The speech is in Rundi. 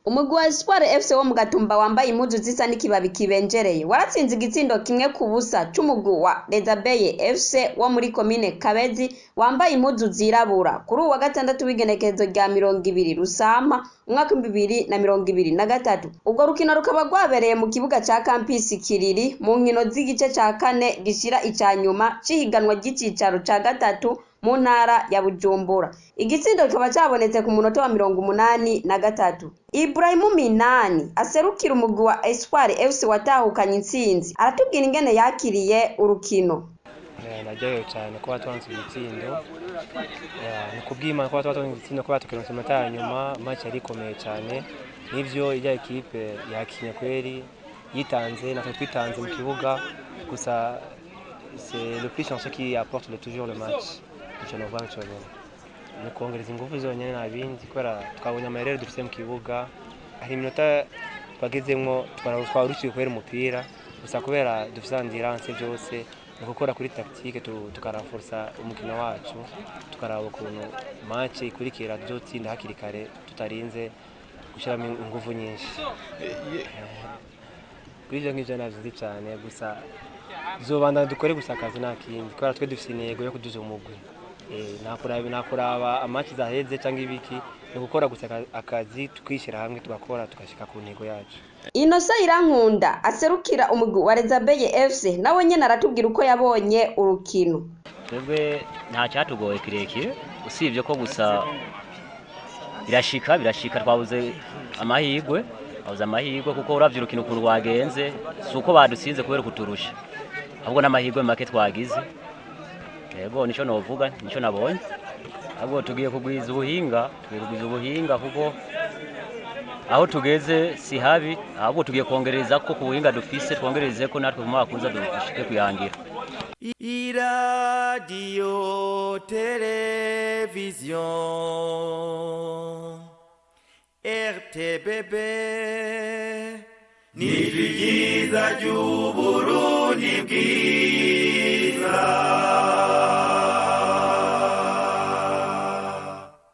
Umugwi wa Espoir FC wo mu Gatumba wambaye impuzu zisa n'ikibabi kibenjereye waratsinze igitsindo 1-0 c'umugwi wa Rezabeye FC wo muri komine Kabezi wambaye impuzu zirabura kuri uwa gatandatu w'igenekerezo rya 20 Rusama umwaka 2023. Ubwo rukino rukaba rwabereye mu kibuga ca Campus Kiriri mu nkino z'igice ca kane gishira ica nyuma c'ihiganwa ry'icicaro ca gatatu mu ntara ya Bujumbura. Igitsindo kikaba cabonetse ku munota wa 83. Ibrahimu Minani aserukira umugwi wa Espoir FC watahukanye intsinzi aratubwira ingene yakiriye urukino. Naryohewe cyane kuba twanze igitsindo, ni kubw'Imana kuba twatonze igitsindo, kuba tukironse amanota ya nyuma. Match yari ikomeye cyane, nivyo ijya ekipe yakinye kweri yitanze, natwe twitanze mu kibuga, gusa c'est le plus chanceux qui apporte le toujours le match. Ico novuga conyene ni ukongereza ingufu zonyene, nta bindi, kubera twabonye amayerere dufise mu kibuga. Hari iminota twagezemwo twarushiwe kubera umupira gusa, kubera dufise endurance byose, ni gukora kuri tactique, tukaranforsa umukino wacu, tukaraba ukuntu match ikurikira tuzotsinda hakiri kare tutarinze gushyiramo ingufu nyinshi. Kuri ivyo ngivyo navyo nzi cyane, gusa tuzobandanya dukore gusa akazi, nta kindi, kubera twe dufise intego yo kuduza umugwi. Nta kuraba amaci zaheze cyangwa ibiki, ni gukora gusa akazi, tukishyira hamwe, tugakora, tugashika ku ntego yacu. Inosa Irankunda aserukira umugwi wa Rezabeye FC nawe nyene aratubwira uko yabonye urukino. Twebwe nta cyatugoye kirekire, usibye ko gusa birashika twabuze amahirwe, twabuze amahirwe, kuko uravye urukino ukuntu rwagenze, si uko badutsinze kubera kuturusha, ahubwo n'amahirwe make twagize. Yego, nico novuga, nico nabonye. Ahubwo tugiye kugwiza ubuhinga, tugiye kugwiza ubuhinga, kuko aho tugeze si habi, ahubwo tugiye kongereza ko ku buhinga dufise, twongereze ko natwe mu mwaka uza dushike kuyangira. Iradiyo televiziyo RTBB ni ryiza ry'Uburundi bwiza.